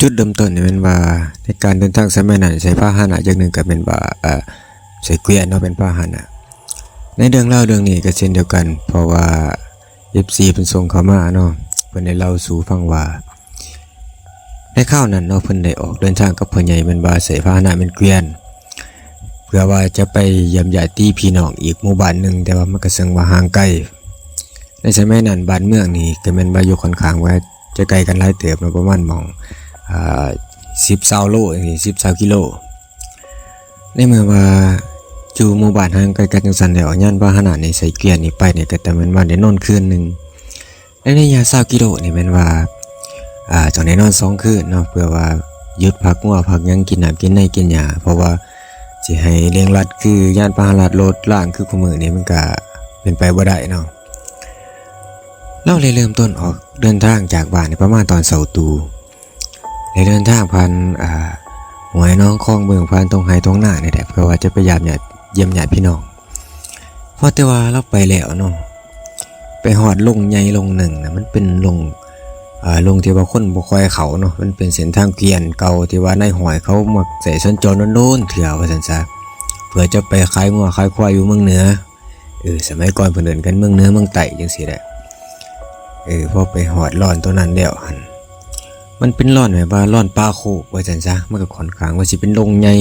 ຈຸດເລີ່ມຕົ້ນນີ້ແມ່ນວ່າ ໃນການເດີນທາງສະໄໝນັ້ນ ໃຊ້ພາຫະນະຢ່າງໜຶ່ງກໍແມ່ນວ່າ ເອີ ໃຊ້ເກວຍນເນາະ ເປັນພາຫະນະ. ໃນເລື່ອງລາວເລື່ອງນີ້ກໍເຊັ່ນດຽວກັນ ເພາະວ່າ ເອັຟຊີ ເພິ່ນສົ່ງເຂົ້າມາເນາະ ເພິ່ນໄດ້ເລົ່າສູ່ຟັງວ່າ ໃນຄາວນັ້ນເນາະ ເພິ່ນໄດ້ອອກເດີນທາງກັບພໍ່ໃຫຍ່ ແມ່ນວ່າໃຊ້ພາຫະນະແມ່ນເກວຍນ ເພື່ອວ່າຈະໄປຢ້ຽມຍາດຕິພີ່ນ້ອງອີກໝູ່ບ້ານໜຶ່ງ ແຕ່ວ່າມັນກໍເຊິ່ງວ່າຫ່າງໄກ. ໃນສະໄໝນັ້ນບ້ານເມືອງນີ້ກໍແມ່ນວ່າຢູ່ຂ້ອນຂ້າງວ່າຈະໄກກັນຫຼາຍເຕີບເນາະ ປະມານໝ່ອງ ອ່າ ສິບ ຊາວໂລ ສິບ ຊາວກິໂລ. ໃນເມື່ອວ່າຢູ່ໝູ່ບ້ານຫ່າງໄກກັນຈັ່ງຊັ້ນແລ້ວ ຍານພາຫະນະນີ້ໃຊ້ເກວຍນນີ້ໄປນີ້ ກໍແຕ່ແມ່ນວ່າໄດ້ນອນຄືນໜຶ່ງ. ໃນໄລຍະຊາວກິໂລນີ້ແມ່ນວ່າ ອ່າ ຕ້ອງໄດ້ນອນສອງຄືນເນາະ ເພື່ອວ່າຢຸດພັກງົວພັກຫຍັງ ກິນນ້ຳກິນໃນກິນຫຍ້າ ເພາະວ່າຊິໃຫ້ເລັ່ງລັດຄືຍານພາຫະນະລົດລາງຄືຄູ່ມື້ນີ້ ມັນກະເປັນໄປບໍ່ໄດ້ເນາະ. ລາວໄດ້ເລີ່ມຕົ້ນອອກເດີນທາງຈາກບ້ານນີ້ປະມານຕອນເຊົ້າຕູ່ ໄດ້ເດີນທາງຜ່ານ ອ່າ ຫ້ວຍໜອງຄອງເບິ່ງ ຜ່ານທົ່ງໄຮ່ທົ່ງນານີ້ແຫຼະ ເພື່ອວ່າຈະໄປຢາມຍາດ ຢ້ຽມຍາດພີ່ນ້ອງ. ພໍແຕ່ວ່າລາວໄປແລ້ວເນາະ ໄປຮອດດົງໃຫຍ່ດົງໜຶ່ງນະ ມັນເປັນດົງ ເອີ ດົງທີ່ວ່າຄົນບໍ່ຄ່ອຍເຂົ້າເນາະ ມັນເປັນເສັ້ນທາງເກວຍນເກົ່າ ທີ່ວ່ານາຍຫ້ອຍເຂົາມັກໃຊ້ສັນຈອນໂດນໆເທື່ອວ່າຊັ້ນຊະ ເພື່ອຈະໄປຂາຍງົວຂາຍຄວາຍຢູ່ເມືອງເໜືອ. ເອີ ສະໄໝກ່ອນເພິ່ນເອີ້ນກັນເມືອງເໜືອເມືອງໃຕ້ຈັ່ງຊີ້ແຫຼະ. ເອີ ພໍໄປຮອດລອນໂຕນັ້ນແລ້ວຫັ້ນ ມັນເປັນລອນແບບວ່າລອນປ່າໂຄກວ່າຊັ້ນຊະ ມັນກໍຂ້ອນຂ້າງວ່າຊິເປັນດົງໃຫຍ່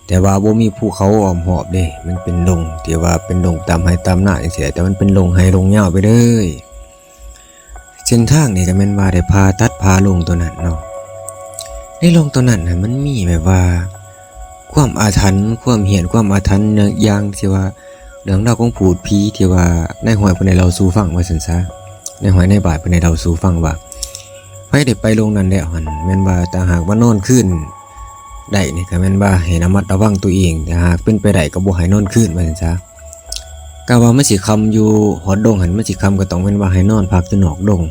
ແຕ່ວ່າບໍ່ມີພູເຂົາອ້ອມຮອບເດ້ ມັນເປັນດົງທີ່ວ່າເປັນດົງຕາມໄຮ່ຕາມນາຈັ່ງຊີ້ແຫຼະ ແຕ່ມັນເປັນດົງໄຮ່ດົງຍາວໄປເລີຍ. ເສັ້ນທາງນີ້ກໍແມ່ນວ່າໄດ້ຜ່າຕັດຜ່າດົງໂຕນັ້ນເນາະ. ໃນດົງໂຕນັ້ນນະ ມັນມີແບບວ່າຄວາມອາຖັນ ຄວາມຮ້ຽນ ຄວາມອາຖັນ ຢ່າງທີ່ວ່າເລື່ອງລາວຂອງພູດຜີທີ່ວ່ານາຍຫ້ອຍເພິ່ນໄດ້ເລົ່າສູ່ຟັງວ່າຊັ້ນຊະ ນາຍຫ້ອຍນາຍບາດເພິ່ນໄດ້ເລົ່າສູ່ຟັງວ່າ ໃຜໄດ້ໄປດົງນັ້ນແລ້ວຫັ້ນ ແມ່ນວ່າຖ້າຫາກວ່ານອນຄືນໄດ້ນີ້ ກໍແມ່ນວ່າໃຫ້ລະມັດລະວັງຕົວເອງ ຖ້າຫາກເປັນໄປໄດ້ກໍບໍ່ໃຫ້ນອນຄືນວ່າຊັ້ນຊະ. ກະວ່າມັນຊິຄ່ຳຢູ່ ຮອດດົງຫັ້ນມັນຊິຄ່ຳ ກໍຕ້ອງແມ່ນວ່າໃຫ້ນອນພັກຢູ່ນອກດົງ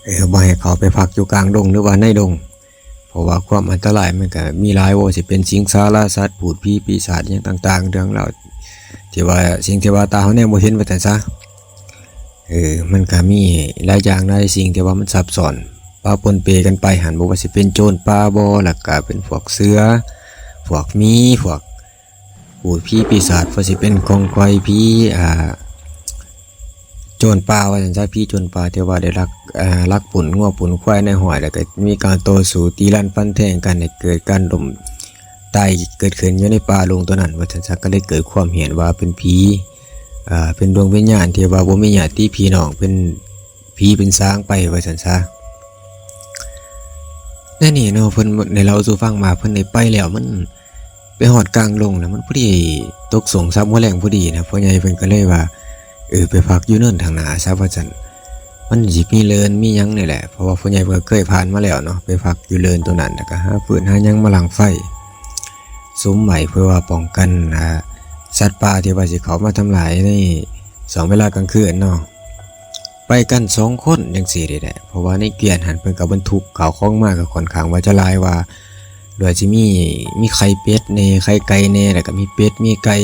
ເອີ ບໍ່ໃຫ້ເຂົ້າໄປພັກຢູ່ກາງດົງ ຫຼືວ່າໃນດົງ ເພາະວ່າຄວາມອັນຕະລາຍມັນກະມີຫຼາຍ ບໍ່ວ່າຊິເປັນສິງສາລາສັດ ພູດຜີປີສາດ ອີ່ຫຍັງຕ່າງໆ ເລື່ອງລາວທີ່ວ່າສິ່ງທີ່ວ່າຕາເຮົາແນມບໍ່ເຫັນວ່າຊັ້ນຊະ. ເອີ ມັນກະມີຫຼາຍຢ່າງຫຼາຍສິ່ງທີ່ວ່າມັນຊັບຊ້ອນປະປົນເປກັນໄປຫັ້ນ ບໍ່ວ່າຊິເປັນໂຈນປ່າບໍ ແລ້ວກະເປັນພວກເສືອ ພວກໝີ ພວກ ພູດຜີປີສາດ ບໍ່ວ່າຊິເປັນຂອງຂ້ອຍ ຜີ ອ່າ ໂຈນປ່າວ່າຊັ້ນຊະ ຜີໂຈນປ່າທີ່ວ່າໄດ້ລັກ ອ່າ ລັກປຸ້ນງົວປຸ້ນຄວາຍນາຍຫ້ອຍ ແລ້ວກໍມີການຕໍ່ສູ້ຕີລັນຟັນແທງກັນ ໃຫ້ເກີດການລົ້ມຕາຍເກີດຂຶ້ນຢູ່ໃນປ່າດົງຕົວນັ້ນວ່າຊັ້ນຊະ ກໍເລີຍເກີດຄວາມເຫັນວ່າເປັນຜີ ອ່າ ເປັນດວງວິນຍານທີ່ວ່າບໍ່ມີຍາດຕິພີ່ນ້ອງ ເປັນຜີເປັນສາງໄປວ່າຊັ້ນຊະ. ແນວນີ້ເນາະ ເພິ່ນໄດ້ເລົ່າສູ່ຟັງວ່າເພິ່ນໄດ້ໄປແລ້ວ ມັນ ໄປຮອດກາງດົງນະ ມັນພໍດີຕົກຊ່ວງສາມໂມງແລງພໍດີນະ ພໍ່ໃຫຍ່ເພິ່ນກໍເລີຍວ່າ ເອີ ໄປພັກຢູ່ເນີນທາງໜ້າຊະວ່າຊັ້ນ ມັນຊິມີເລີນມີຫຍັງນີ້ແຫຼະ ເພາະວ່າພໍ່ໃຫຍ່ເພິ່ນກໍເຄີຍຜ່ານມາແລ້ວເນາະ ໄປພັກຢູ່ເລີນໂຕນັ້ນ ແລ້ວກໍຫາຟືນຫາຫຍັງມາຫຼັ່ງໄຟສຸມໄວ້ ເພື່ອວ່າປ້ອງກັນ ອ່າ ສັດປ່າທີ່ວ່າຊິເຂົ້າມາທຳລາຍໃນຊ່ວງເວລາກາງຄືນເນາະ. ໄປກັນສອງຄົນຈັ່ງຊີ້ນີ້ແຫຼະ ເພາະວ່າໃນເກວຍນຫັ້ນເພິ່ນກໍບັນທຸກເຂົ້າຂອງມາກໍຂ້ອນຂ້າງວ່າຈະຫຼາຍວ່າ ດ້ວຍຊິມີ ມີໄຂ່ເປັດແດ່ ໄຂ່ໄກ່ແດ່ ແລ້ວກໍມີເປັດມີໄກ່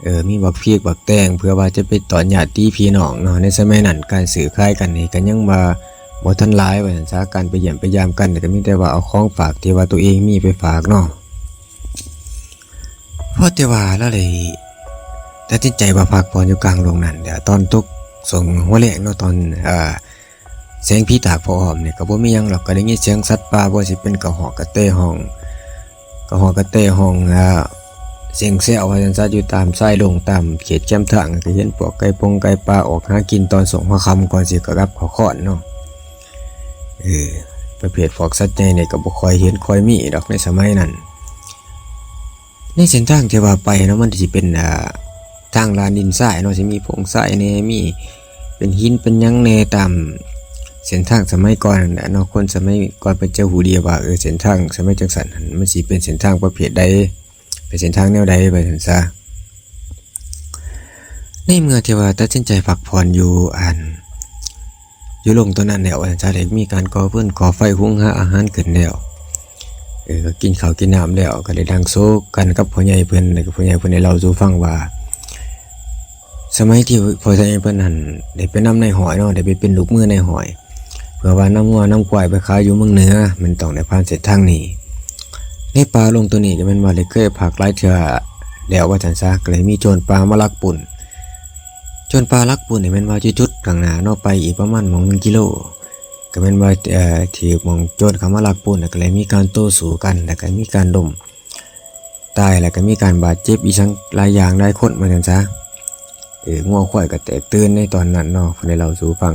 ເອີ ມີບັກພິກບັກແຕງ ເພື່ອວ່າຈະໄປຕ້ອນຍາດຕິພີ່ນ້ອງເນາະ. ໃນສະໄໝນັ້ນການຊື້ຂາຍກັນນີ້ກໍຍັງວ່າບໍ່ທັນຫຼາຍວ່າຊັ້ນຊະ ການໄປຢ້ຽມໄປຢາມກັນນີ້ກໍມີແຕ່ວ່າເອົາຂອງຝາກທີ່ວ່າຕົວເອງມີໄປຝາກເນາະ. ພໍແຕ່ວ່າລາວໄດ້ຕັດສິນໃຈວ່າພັກຜ່ອນຢູ່ກາງດົງນັ້ນແຫຼະ ຕອນຕົກຊ່ວງຫົວແລງເນາະ ຕອນ ເອີ ແສງຜີຕາກພໍອ້ອມນີ້ ກໍບໍ່ມີຫຍັງດອກ ກໍໄດ້ຍິນສຽງສັດປ່າ ບໍ່ວ່າຊິເປັນກະຮອກກະແຕຮ້ອງ ກະຮອກກະແຕຮ້ອງ ເອີ ເຊັງແຊວວ່າຊັ້ນຊະ ຢູ່ຕາມຊາຍດົງ ຕາມເຂດແຄມທາງ ກໍເຫັນພວກໄກ່ປົງໄກ່ປ່າອອກຫາກິນຕອນຊ່ວງຫົວຄ່ຳ ກ່ອນຊິກັບເຂົ້າຄອນເນາະ. ເອີ ປະເພດພວກສັດໃຫຍ່ນີ້ກໍບໍ່ຄ່ອຍເຫັນຄ່ອຍມີດອກໃນສະໄໝນັ້ນ. ໃນເສັ້ນທາງທີ່ວ່າໄປເນາະ ມັນຊິເປັນ ອ່າ ທາງລານດິນຊາຍເນາະ ຊິມີໂພງຊາຍແດ່ ມີເປັນຫີນເປັນຫຍັງແດ່ ຕາມເສັ້ນທາງສະໄໝກ່ອນນັ້ນແຫຼະເນາະ. ຄົນສະໄໝກ່ອນເພິ່ນຈະຮູ້ດີວ່າ ເອີ ເສັ້ນທາງສະໄໝຈັ່ງຊັ້ນຫັ້ນ ມັນຊິເປັນເສັ້ນທາງປະເພດໃດ ເປັນເສັ້ນທາງແນວໃດວ່າຊັ້ນຊະ. ໃນເມື່ອທີ່ວ່າຕັດສິນໃຈພັກຜ່ອນຢູ່ ອັນ ຢູ່ລົງຕົວນັ້ນແລ້ວ ວ່າຊັ້ນຊະ ໄດ້ມີການກໍ່ຟືນກໍ່ໄຟ ຫຸງຫາອາຫານຂຶ້ນແລ້ວ ເອີ ກໍກິນເຂົ້າກິນນ້ຳແລ້ວ ກໍໄດ້ນັ່ງໂຊກັນກັບພໍ່ໃຫຍ່ເພິ່ນ ແລ້ວກໍພໍ່ໃຫຍ່ເພິ່ນໄດ້ເລົ່າສູ່ຟັງວ່າ ສະໄໝທີ່ພໍ່ໃຫຍ່ເພິ່ນຫັ້ນໄດ້ໄປນຳນາຍຫ້ອຍເນາະ ໄດ້ໄປເປັນລູກມືນາຍຫ້ອຍ ເພື່ອວ່ານຳງົວນຳຄວາຍໄປຂາຍຢູ່ເມືອງເໜືອ ແມ່ນຕ້ອງໄດ້ຜ່ານເສັ້ນທາງນີ້. ໃນປ່າດົງໂຕນີ້ກໍແມ່ນວ່າໄດ້ເຄີຍພັກຫຼາຍເທື່ອແລ້ວວ່າຊັ້ນຊະ, ກໍເລີຍມີໂຈນປ່າມາລັກປຸ້ນ. ໂຈນປ່າລັກປຸ້ນນີ້ແມ່ນວ່າຢູ່ຈຸດຂ້າງໜ້າເນາະ, ໄປອີກປະມານໝ່ອງໜຶ່ງກິໂລ ກໍແມ່ນວ່າ ເອີ ທີ່ໝ່ອງໂຈນເຂົ້າມາລັກປຸ້ນ ແລ້ວກໍເລີຍມີການຕໍ່ສູ້ກັນ ແລ້ວກໍມີການລົ້ມຕາຍ ແລ້ວກໍມີການບາດເຈັບອີ່ຫຍັງຫຼາຍຢ່າງຫຼາຍຄົນວ່າຊັ້ນຊະ. ເອີ ງົວຄວາຍກໍແຕກຕື່ນໃນຕອນນັ້ນເນາະ, ເພິ່ນໄດ້ເລົ່າສູ່ຟັງ.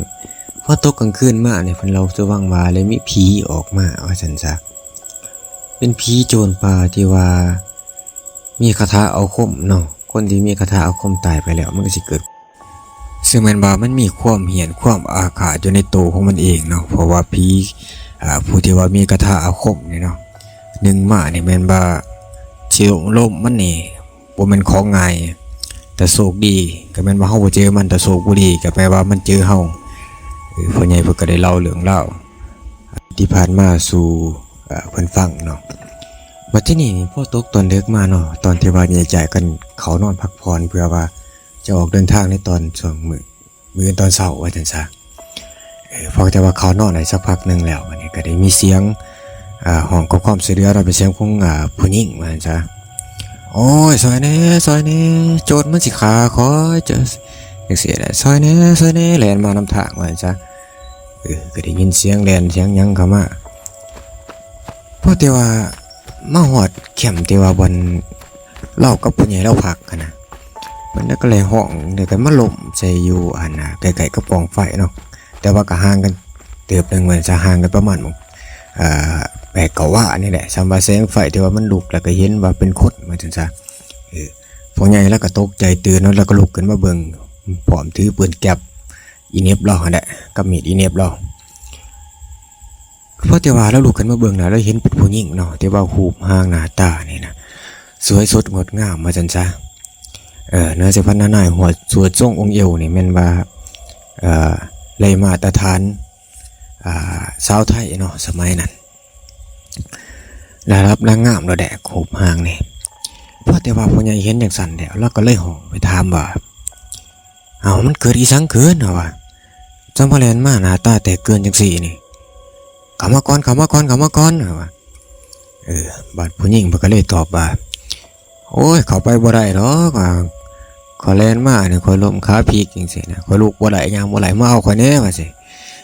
ພໍຕົກກາງຄືນມານີ້ ເພິ່ນເລົ່າສູ່ຟັງວ່າໄດ້ມີຜີອອກມາວ່າຊັ້ນຊະ, ເປັນຜີໂຈນປ່າທີ່ວ່າມີຄາຖາອາຄົມເນາະ. ຄົນທີ່ມີຄາຖາອາຄົມຕາຍໄປແລ້ວ ມັນກໍຊິເກີດ ຊຶ່ງແມ່ນວ່າມັນມີຄວາມຫ້ຽນຄວາມອາຄາດຢູ່ໃນໂຕຂອງມັນເອງເນາະ, ເພາະວ່າຜີ ອາ ຜູ້ທີ່ວ່າມີຄາຖາອາຄົມນີ້ເນາະ ໜຶ່ງມານີ້ແມ່ນວ່າຊິລົມມັນນີ້ບໍ່ແມ່ນຂອງງ່າຍ. ຖ້າໂຊກດີກໍແມ່ນວ່າເຮົາບໍ່ເຈີມັນ, ຖ້າໂຊກບໍ່ດີກໍແປວ່າມັນເຈີເຮົາ. ເອີ ພໍ່ໃຫຍ່ເພິ່ນກໍໄດ້ເລົ່າເລື່ອງລາວທີ່ຜ່ານມາສູ່ ເອີ ເພິ່ນຟັງເນາະ. ບັດທີນີ້ພໍຕົກຕອນເດິກມາເນາະ, ຕອນທີ່ວ່າແຍກຍ້າຍກັນເຂົ້ານອນພັກຜ່ອນ ເພື່ອວ່າຈະອອກເດີນທາງໃນຕອນຊ່ວງມື້ ມື້ອື່ນຕອນເຊົ້າວ່າຊັ້ນຊະ. ເອີ ພໍແຕ່ວ່າເຂົ້ານອນໄດ້ສັກພັກໜຶ່ງແລ້ວ ບັດນີ້ກໍໄດ້ມີສຽງ ອາ ຮ້ອງຂໍຄວາມຊ່ວຍເຫຼືອເນາະ, ເປັນສຽງຂອງ ອາ ຜູ້ຍິງວ່າຊັ້ນຊະ. ໂອ້ຍ ຊ່ອຍແດ່ ຊ່ອຍແດ່ ໂຈນມັນຊິຂ້າຂ້ອຍ ຈັ່ງ ຈັ່ງຊີ້ແຫຼະ, ຊ່ອຍແດ່ ຊ່ອຍແດ່ ແລ່ນມານຳທາງວ່າຊັ້ນຊະ. ເອີ ກໍໄດ້ຍິນສຽງແລ່ນສຽງຫຍັງເຂົ້າມາ. ພໍແຕ່ວ່າມາຮອດແຄມທີ່ວ່າບ່ອນລາວກັບຜູ້ໃຫຍ່ລາວພັກຫັ້ນນະ, ເພິ່ນກໍເລີຍຮ້ອງ ແລ້ວກໍມາລົ້ມໃສ່ຢູ່ຫັ້ນນະ ໃກ້ໆກັບກອງໄຟເນາະ, ແຕ່ວ່າກໍຫ່າງກັນເຕີບໜຶ່ງ ວ່າຊັ້ນຊະ, ຫ່າງກັນປະມານ ເອີ ແປດເກົ້າວານີ້ແຫຼະ. ສ່ຳວ່າແສງໄຟທີ່ວ່າມັນລຸກ ແລ້ວກໍເຫັນວ່າເປັນຄົນວ່າຊັ້ນຊະ. ເອີ ພໍ່ໃຫຍ່ລາວກໍຕົກໃຈຕື່ນເນາະ, ລາວກໍລຸກຂຶ້ນມາເບິ່ງ ພ້ອມຖືປືນແກັບອີເນັບລາວຫັ້ນແຫຼະ ກັບມີດອີເນັບລາວ. ພໍແຕ່ວ່າລາວລຸກຂຶ້ນມາເບິ່ງນະ, ລາວເຫັນເປັນຜູ້ຍິງເນາະ, ແຕ່ວ່າຮູບຮ່າງໜ້າຕານີ້ນະ ສວຍສົດງົດງາມວ່າຊັ້ນຊະ. ເອີ ເໜືອສາຍພັນນານາຍ ຫົວສວດຊົງອົງເອວນີ້ແມ່ນວ່າ ເອີ ໄດ້ມາດຕະຖານ ອາ ຊາວໄທເນາະ ສະໄໝນັ້ນ, ລະດັບນາງງາມໂລດແຫຼະ ຮູບຮ່າງນີ້. ພໍແຕ່ວ່າພໍ່ໃຫຍ່ເຫັນຈັ່ງຊັ້ນແລ້ວ ລາວກໍເລີຍຮ້ອງໄປຖາມວ່າ ເອົ້າ ມັນເກີດອີ່ສັງຂຶ້ນ ເຮົາວ່າ ຈັ່ງມາແລ່ນມາໜ້າຕາແຕກເກີນຈັ່ງຊີ້ນີ້? ເຂົ້າມາກ່ອນ ເຂົ້າມາກ່ອນ ເຂົ້າມາກ່ອນ ເຮົາວ່າ. ເອີ ບາດຜູ້ຍິງເພິ່ນກໍເລີຍຕອບວ່າ ໂອ້ຍ ເຂົ້າໄປບໍ່ໄດ້ດອກ ອາ ຂ້ອຍແລ່ນມານີ້ ຂ້ອຍລົ້ມຂາພິກຈັ່ງຊີ້ນະ ຂ້ອຍລຸກບໍ່ໄດ້ ຍ່າງບໍ່ໄດ້ ມາເອົາຂ້ອຍແດ່ ວ່າຊີ້.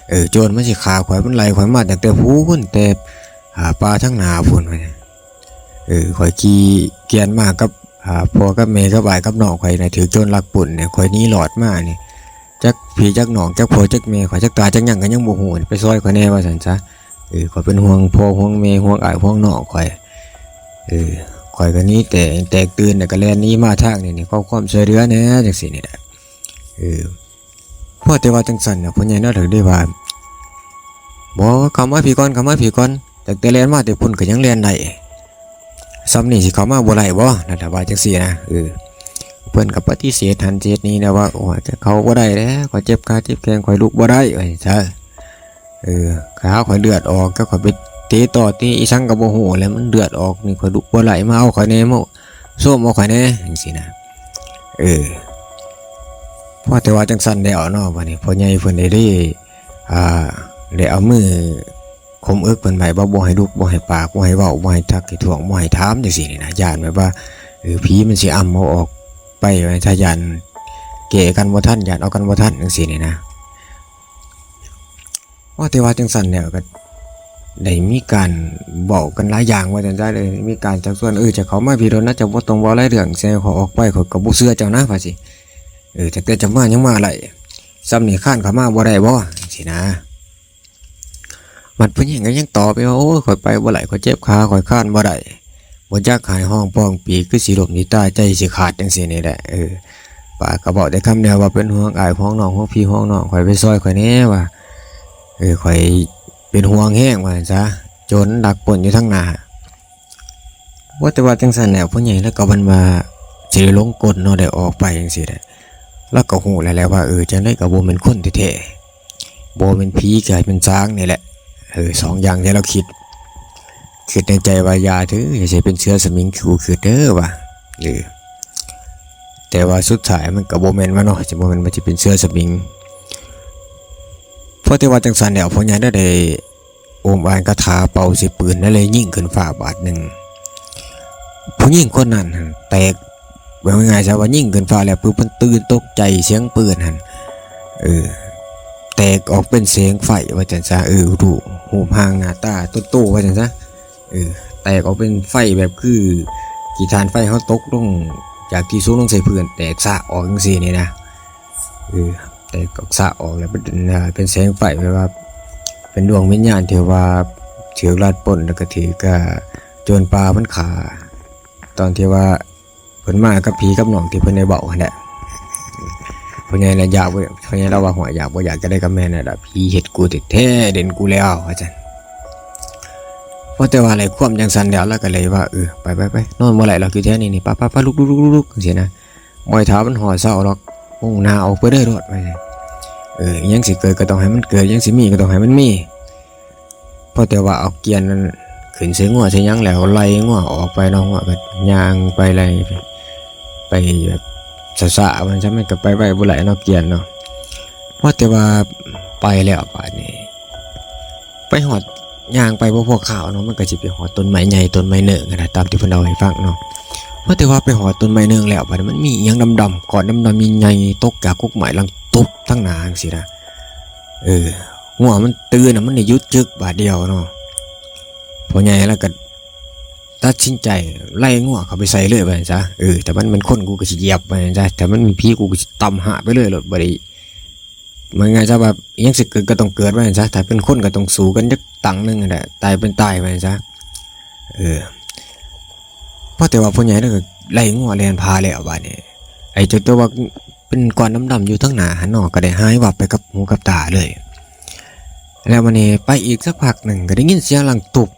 ເອີ ໂຈນມັນຊິຂ້າຂ້ອຍ ມັນໄລ່ຂ້ອຍມາຕັ້ງແຕ່ພຸ້ນ ແຕ່ ອາ ປ່າທາງໜ້າພຸ້ນ ວ່າ. ເອີ ຂ້ອຍຂີ່ກ່ຽນມາກັບ ອາ ພໍ່ກັບແມ່ກັບອ້າຍກັບນ້ອງຂ້ອຍນະ ຖືກໂຈນລັກປຸ້ນນີ້ ຂ້ອຍໜີລອດມານີ້ ຈັກພີ່ຈັກນ້ອງ ຈັກພໍ່ຈັກແມ່ຂ້ອຍ ຈັກຕາຈັກຍັງກໍຍັງບໍ່ຮູ້ ໄປຊ່ອຍຂ້ອຍແດ່ວ່າຊັ້ນຊະ. ເອີ ຂ້ອຍເປັນຫ່ວງພໍ່ຫ່ວງແມ່ ຫ່ວງອ້າຍຫ່ວງນ້ອງຂ້ອຍ. ເອີ ຂ້ອຍກໍໜີແຕ່ ແຕກຕື່ນ ແລ້ວກໍແລ່ນໜີມາທາງນີ້ ນີ້ ຂໍຄວາມຊ່ວຍເຫຼືອແດ່ ຈັ່ງຊີ້ນີ້ແຫຼະ. ເອີ ພໍແຕ່ວ່າຈັ່ງຊັ້ນນະ ພໍ່ໃຫຍ່ລາວເຖິງໄດ້ວ່າ ບໍ່ ເຂົ້າມາພີ້ກ່ອນ ເຂົ້າມາພີ້ກ່ອນ ຕັ້ງແຕ່ແລ່ນມາແຕ່ພຸ້ນກໍຍັງແລ່ນໄດ້ ສ່ຳນີ້ຊິເຂົ້າມາບໍ່ໄດ້ບໍ່ ລາວວ່າຈັ່ງຊີ້ນະ. ເອີ ເພິ່ນກໍປະຕິເສດຫັ້ນເສດນີ້ແຫຼະວ່າ ໂອ້ຍ ເຂົ້າບໍ່ໄດ້ແຫຼະ ຂ້ອຍເຈັບຂາເຈັບແຂ້ງ ຂ້ອຍລຸກບໍ່ໄດ້ ວ່າຊັ້ນຊະ. ເອີ ຂາຂ້ອຍເລືອດອອກ ແລ້ວຂ້ອຍໄປເຕະຕໍ່ເຕະອີ່ສັງກໍບໍ່ຮູ້ແຫຼະ ມັນເລືອດອອກນີ້ ຂ້ອຍລຸກບໍ່ໄດ້ ມາເອົາຂ້ອຍແດ່ ມາໂຊມເອົາຂ້ອຍແດ່ ຈັ່ງຊີ້ນະ. ເອີ ພໍແຕ່ວ່າຈັ່ງຊັ້ນແລ້ວເນາະ ບັດນີ້ພໍ່ໃຫຍ່ເພິ່ນໄດ້ ໄດ້ ອ່າ ໄດ້ເອົາມືຂົ່ມເອິກເພິ່ນໄວ້ ວ່າບໍ່ໃຫ້ລຸກ ບໍ່ໃຫ້ປາກ ບໍ່ໃຫ້ເວົ້າ ບໍ່ໃຫ້ທັກໃຫ້ທ້ວງ ບໍ່ໃຫ້ຖາມ ຈັ່ງຊີ້ນີ້ນະ ຢ້ານແບບວ່າ ເອີ ຜີມັນຊິອຳເອົາອອກໄປ ຖ້າຢ້ານແກ້ກັນບໍ່ທັນ ຢ້ານເອົາກັນບໍ່ທັນ ຈັ່ງຊີ້ນີ້ນະ. ວ່າແຕ່ວ່າຈັ່ງຊັ້ນແລ້ວກໍໄດ້ມີການເວົ້າກັນຫຼາຍຢ່າງວ່າຊັ້ນຊະ ເລີຍມີການຊັກຊວນ ເອີ ເຈົ້າເຂົ້າມາພີ້ໂລດນະ ເຈົ້າບໍ່ຕ້ອງເວົ້າຫຼາຍເລື່ອງ ໃສ່ຂ້ອຍອອກໄປ ຂ້ອຍກໍບໍ່ເຊື່ອເຈົ້ານະ ວ່າຊີ້. ເອີ ຕັ້ງແຕ່ເຈົ້າມາຍັງມາໄດ້ ສ່ຳນີ້ຄານເຂົ້າມາບໍ່ໄດ້ບໍ່ ຈັ່ງຊີ້ນະ. ບັດຜູ້ຍິງກໍຍັງຕອບອີກວ່າ ໂອ້ຍ ຂ້ອຍໄປບໍ່ໄດ້ ຂ້ອຍເຈັບຂາ ຂ້ອຍຄານບໍ່ໄດ້ ບໍ່ຈັກໃຫ້ຮ້ອງປ້ອງປີ ຄືຊິລົ້ມຊິຕາຍ ໃຈຊິຂາດ ຈັ່ງຊີ້ນີ້ແຫຼະ. ເອີ ປາກກໍເວົ້າແຕ່ຄຳດຽວວ່າ ເປັນຫ່ວງອ້າຍຫ່ວງນ້ອງ ຫ່ວງພີ່ຫ່ວງນ້ອງ ຂ້ອຍໄປຊ່ອຍຂ້ອຍແດ່ວ່າ ເອີ ຂ້ອຍເປັນຫ່ວງແຮງວ່າຊັ້ນຊະ ໂຈນລັກປຸ້ນຢູ່ທາງໜ້າ. ວ່າແຕ່ວ່າຈັ່ງຊັ້ນແຫຼະ ພໍ່ໃຫຍ່ລາວກໍເປັນວ່າຊິໄດ້ຫຼົງກົນເນາະ ໄດ້ອອກໄປຈັ່ງຊີ້ແຫຼະ ລາວກໍຮູ້ແລ້ວແຫຼະວ່າ ເອີ ຈັ່ງໃດກໍບໍ່ແມ່ນຄົນແທ້ໆ ບໍ່ແມ່ນຜີ ກະເປັນຊ່າງນີ້ແຫຼະ. ເອີ ສອງຢ່າງທີ່ລາວຄິດ ຄິດໃນໃຈວ່າ ຢ່າເທີ ຢ່າຊິເປັນເສືອສະມິງຄືກູຄິດເດີວ່າ. ເອີ ແຕ່ວ່າສຸດທ້າຍມັນກໍບໍ່ແມ່ນວ່າເນາະ ຊິບໍ່ແມ່ນວ່າຊິເປັນເສືອສະມິງ. ພໍ ພໍແຕ່ວ່າຈັ່ງຊັ້ນແລ້ວ ພໍ່ໃຫຍ່ໄດ້ ໄດ້ໂອມອ່ານຄາຖາເປົ່າໃສ່ປືນ ແລ້ວເລີຍຍິງຂຶ້ນຟ້າບາດໜຶ່ງ. ຜູ້ຍິງຄົນນັ້ນຫັ້ນແຕກ ເວົ້າງ່າຍໆຊະວ່າຍິງຂຶ້ນຟ້າແລ້ວປຶບ ເພິ່ນຕື່ນຕົກໃຈສຽງປືນຫັ້ນ ເອີ ແຕກອອກເປັນແສງໄຟວ່າຊັ້ນຊະ ເອີ ຮູບ ຮູບຮ່າງໜ້າຕາຕົນໂຕວ່າຊັ້ນຊະ ເອີ ແຕກອອກເປັນໄຟແບບຄືຂີ້ຖ່ານໄຟເຮົາຕົກລົງຈາກທີ່ສູງລົງໃສ່ພື້ນ ແຕກສະອອກຈັ່ງຊີ້ນີ້ນະ ເອີ ແຕກອອກສະອອກແລ້ວເປັນ ເປັນແສງໄຟ ແບບວ່າເປັນດວງວິນຍານທີ່ວ່າຖືກລັດປົນ ແລ້ວກໍຖືກ ອ່າ ໂຈນປ່າມັນຂ້າ ຕອນທີ່ວ່າ ເພິ່ນມາກັບພີ່ກັບນ້ອງທີ່ເພິ່ນໄດ້ເວົ້າຫັ້ນແຫຼະ. ພໍ່ໃຫຍ່ລະຢາກ ພໍ່ໃຫຍ່ລາວວ່າ ຫ້ວຍ ຢາກບໍ່ຢາກຈະໄດ້ກໍແມ່ນແລ້ວລະ ຜີເຮັດກູແທ້ໆ ເຫຼັ້ນກູແລ້ວ ວ່າຊັ້ນ. ພໍແຕ່ວ່າໄດ້ຄວາມຈັ່ງຊັ້ນແລ້ວ ລາວກໍເລີຍວ່າ ເອີ ໄປໆໆ ນອນບໍ່ໄດ້ດອກ ຢູ່ແຖວນີ້ນີ້ ໄປໆໆ ລຸກໆໆ ຈັ່ງຊີ້ນະ ບໍ່ໃຫ້ຖ້າມັນຮອດເຊົ້າດອກ ມຸ່ງໜ້າອອກໄປເລີຍໂລດ ວ່າຊັ້ນ. ເອີ ອີ່ຫຍັງຊິເກີດກໍຕ້ອງໃຫ້ມັນເກີດ ຫຍັງຊິມີກໍຕ້ອງໃຫ້ມັນມີ. ພໍແຕ່ວ່າເອົາກຽນນັ້ນຂຶ້ນໃສ່ງົວໃສ່ຫຍັງແລ້ວ ໄລ່ງົວອອກໄປເນາະ ງົວກໍຍ່າງໄປໄລ່ໄປ ໄປແບບຊ້າໆ ວ່າຊັ້ນ ມັນກໍໄປໄວບໍ່ໄດ້ເນາະ ກຽນເນາະ. ພໍແຕ່ວ່າໄປແລ້ວບາດນີ້ ໄປຮອດ ຍ່າງໄປບໍ່ພໍຄາວເນາະ ມັນກໍຊິໄປຮອດຕົ້ນໄມ້ໃຫຍ່ ຕົ້ນໄມ້ເໜິ່ງຫັ້ນນະ ຕາມທີ່ເພິ່ນເລົ່າໃຫ້ຟັງເນາະ. ພໍແຕ່ວ່າໄປຮອດຕົ້ນໄມ້ເໜິ່ງແລ້ວ ບາດນີ້ມັນມີອີ່ຫຍັງດຳໆ ກ້ອນດຳໆ ໃຫຍ່ໆ ຕົກຈາກກົກໄມ້ຫຼັງຕຸບທາງໜ້າຈັ່ງຊີ້ນະ. ເອີ ງົວມັນຕື່ນນະ ມັນໄດ້ຢຸດຈຶກບາດດຽວເນາະ. ພໍ່ໃຫຍ່ລາວກໍຕັດສິນໃຈໄລ່ງົວເຂົ້າໄປໃສ່ເລີຍວ່າຊັ້ນຊະ ເອີ ຖ້າມັນແມ່ນຄົນ ກູກໍຊິຢຽບວ່າຊັ້ນຊະ ຖ້າມັນແມ່ນຜີ ກູກໍຊິຕຳຫາກໄປເລີຍໂລດ ບໍ່ໄດ້ ເວົ້າງ່າຍໆຊະວ່າ ອີ່ຫຍັງຊິເກີດກໍຕ້ອງເກີດວ່າຊັ້ນຊະ ຖ້າເປັນຄົນກໍຕ້ອງສູ້ກັນຈັກຕັ້ງໜຶ່ງຫັ້ນແຫຼະ ຕາຍເປັນຕາຍວ່າຊັ້ນຊະ. ເອີ ພໍແຕ່ວ່າພໍ່ໃຫຍ່ລາວກໍໄລ່ງົວແລ່ນຜ່າແລ້ວ ບາດນີ້ ໄອ້ເຈົ້າຕົວວ່າເປັນກ້ອນດຳໆຢູ່ທາງໜ້າຫັ້ນເນາະ ກໍໄດ້ຫາຍວັບໄປກັບຫູກັບຕາເລີຍ. ແລ້ວບາດນີ້ໄປອີກສັກພັກໜຶ່ງ ກໍໄດ້ຍິນສຽງຫຼັງຕຸບ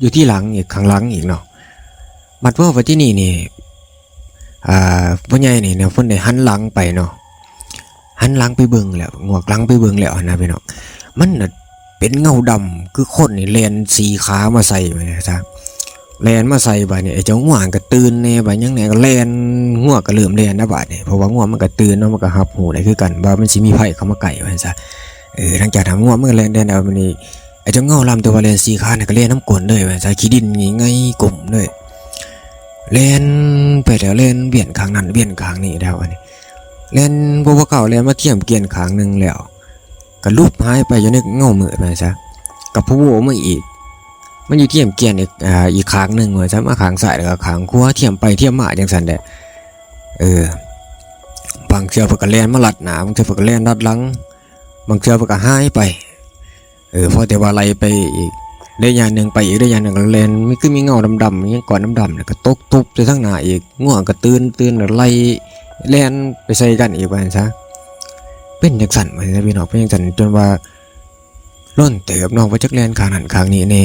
ຢູ່ທີ່ຫຼັງອີກ ຂ້າງຫຼັງອີກເນາະ. ບັດພໍໄປທີ່ນີ້ນີ້ ອ່າ ພໍ່ໃຫຍ່ນີ້ນະ ເພິ່ນໄດ້ຫັນຫຼັງໄປເນາະ ຫັນຫຼັງໄປເບິ່ງແລ້ວ ງວກຫຼັງໄປເບິ່ງແລ້ວຫັ້ນນະພີ່ນ້ອງ ມັນນະເປັນເງົາດຳຄືຄົນນີ້ແລ່ນສີ່ຂາມາໃສ່ວ່າຊັ້ນຊະ ແລ່ນມາໃສ່. ບາດນີ້ໄອ້ເຈົ້າງົວຫັ້ນກໍຕື່ນແດ່ ບາດຫຍັງແດ່ກໍແລ່ນ ງົວກໍເລີ່ມແລ່ນແລ້ວບາດນີ້ ເພາະວ່າງົວມັນກໍຕື່ນເນາະ ມັນກໍຮັບຮູ້ໄດ້ຄືກັນວ່າມັນຊິມີໄພເຂົ້າມາໃກ້ວ່າຊັ້ນຊະ. ເອີ ຫຼັງຈາກນັ້ນງົວມັນກໍແລ່ນ ແລ່ນແລ້ວບາດນີ້ ໄອ້ເຈົ້າເງົາດຳທີ່ວ່າແລ່ນສີ່ຂານັ້ນກໍແລ່ນນຳກົ້ນເລີຍວ່າຊັ້ນ ຂີ້ດິນນີ້ໄຫງ່ກຸ້ມເລີຍ ແລ່ນໄປແລ້ວແລ່ນວຽນຂ້າງນັ້ນວຽນຂ້າງນີ້ແລ້ວ ອັນນີ້ແລ່ນບໍ່ພໍຄາວ ແລ່ນມາທຽມກຽນຂ້າງໜຶ່ງແລ້ວ ກໍຫຼຸບຫາຍໄປຢູ່ໃນເງົາມືດວ່າຊັ້ນຊະ. ກໍໂຜມາອີກ ມັນຢູ່ທຽມກຽນອີກ ອ່າ ອີກຂ້າງໜຶ່ງວ່າຊັ້ນ ມາຂ້າງຊ້າຍແລ້ວກໍຂ້າງຂວາ ທຽມໄປທຽມມາຈັ່ງຊັ້ນແຫຼະ. ເອີ ບາງເທື່ອເພິ່ນກໍແລ່ນມາລັດໜ້າ ບາງເທື່ອເພິ່ນກໍແລ່ນລັດຫຼັງ ບາງເທື່ອເພິ່ນກໍຫາຍໄປ. ເອີ ພໍແຕ່ວ່າໄລ່ໄປອີກໄລຍະໜຶ່ງ ໄປອີກໄລຍະໜຶ່ງ ກໍແລ່ນ ມີ ຄືມີເງົາດຳໆ ມີຫຍັງກ້ອນດຳໆ ແລ້ວກໍຕົກຕຸບໃສ່ທາງໜ້າອີກ ງົວກໍຕື່ນ ຕື່ນ ໄລ່ແລ່ນໄປໃສ່ກັນອີກວ່າຊັ້ນຊະ. ເປັນຈັ່ງຊັ້ນວ່າຊັ້ນ ພີ່ນ້ອງ ເປັນຈັ່ງຊັ້ນຈົນວ່າ ລ້ນເຕີບເນາະ ວ່າຈັກແລ່ນຂ້າງນັ້ນຂ້າງນີ້ແດ່.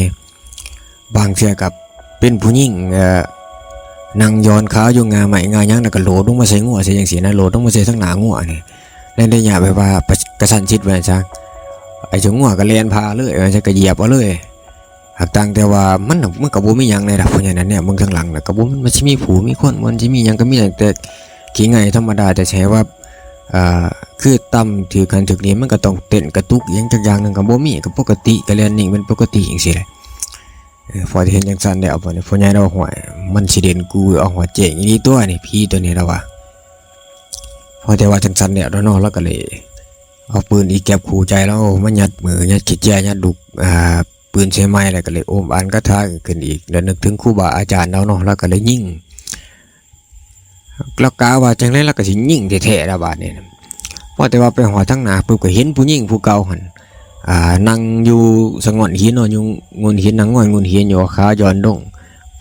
ບາງເທື່ອກໍເປັນຜູ້ຍິງ ເອີ ນັ່ງຢ່ອນຂາຢູ່ງ່າໄມ້ງ່າຫຍັງ ແລ້ວກໍໂຫຼດລົງມາໃສ່ງົວໃສ່ຫຍັງຊີ້ນະ ໂຫຼດລົງມາໃສ່ທາງໜ້າງົວນີ້ ໃນໄລຍະແບບວ່າ ປະ ກະຊັ້ນຊິດວ່າຊັ້ນຊະ. ໄອ້ເຈົ້າງົວກໍແລ່ນຜ່າເລີຍວ່າຊັ້ນ ກໍຢຽບເອົາເລີຍ. ຫາກຕ່າງແຕ່ວ່າມັນ ມັນກໍບໍ່ມີຫຍັງໃດ໋ລະ ເພາະຫຍັງນັ້ນແນມເບິ່ງທາງຫຼັງແລ້ວກໍບໍ່ ມັນຊິມີຜູ້ມີຄົນ ມັນຊິມີຫຍັງ ກໍມີແຕ່ຂີ້ໄງ່ທຳມະດາ ແຕ່ຊິໃຫ້ວ່າ ອ່າ ຄືຕຳຖືກຫັ້ນຖືກນີ້ ມັນກໍຕ້ອງເຕັ້ນກະຕຸກອີ່ຫຍັງຈັກຢ່າງໜຶ່ງກໍບໍ່ມີ ກໍປົກກະຕິ ກໍແລ່ນນິ່ງເປັນປົກກະຕິຈັ່ງຊີ້ແຫຼະ. ເອີ ພໍໄດ້ເຫັນຈັ່ງຊັ້ນແລ້ວ ບາດນີ້ພໍ່ໃຫຍ່ລາວວ່າ ຫ້ວຍ ມັນຊິເດັ່ນກູເອົາຮອດແຈ້ງອີ່ຫຼີຕົວະນີ້ ຜີຕົວນີ້ລາວວ່າ. ພໍແຕ່ວ່າຈັ່ງຊັ້ນແລ້ວເນາະ ລາວກໍເລີຍເອົາປືນອີແກັບຄູ່ໃຈລາວມາຍັດມື ຍັດຂີ້ເຈຍ ຍັດລູກ ອ່າ ປືນໃສ່ໄມ້ ແລ້ວກໍເລີຍໂອມອ່ານຄາຖາຂຶ້ນອີກ ແລ້ວນຶກເຖິງຄູບາອາຈານລາວເນາະ ລາວກໍເລີຍຍິງ ລາວກະວ່າຈັ່ງໃດລາວກໍຊິຍິງແທ້ໆລະບາດນີ້. ພໍແຕ່ວ່າໄປຮອດທາງໜ້າປຶບ ກໍເຫັນຜູ້ຍິງຜູ້ເກົ່າຫັ້ນ ອ່າ ນັ່ງຢູ່ສະງ່ອນຫີນເນາະ ຢູ່ໂງ່ນຫີນ ນັ່ງງອຍໂງ່ນຫີນຢູ່ ເອົາຂາຢ່ອນລົງ